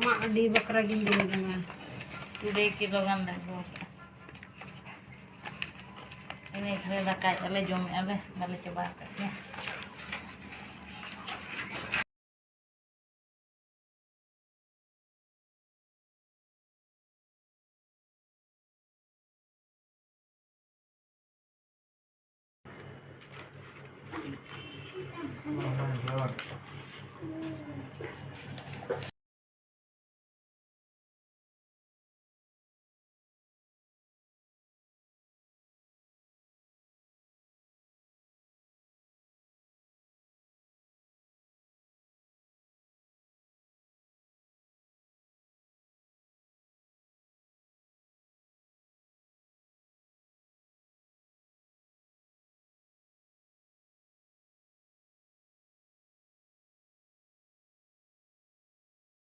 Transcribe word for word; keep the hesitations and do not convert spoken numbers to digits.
ᱢᱟ ᱟᱹᱰᱤ ᱵᱟᱠᱷᱨᱟ ᱜᱤᱧ ᱫᱚᱦᱚ ᱡᱚᱝᱟ᱾ ᱠᱩᱲᱤ ᱠᱤᱞᱳ ᱜᱟᱱ ᱞᱮ ᱟᱹᱜᱩ ᱟᱠᱟᱫᱼᱟ᱾ ᱤᱱᱟᱹ ᱠᱚᱨᱮ ᱫᱟᱠᱟᱭᱮᱫᱼᱟ ᱞᱮ, ᱡᱚᱢᱮᱫᱼᱟ ᱞᱮ, ᱵᱟᱞᱮ ᱪᱟᱵᱟ ᱟᱠᱟᱫ ᱜᱮᱭᱟ᱾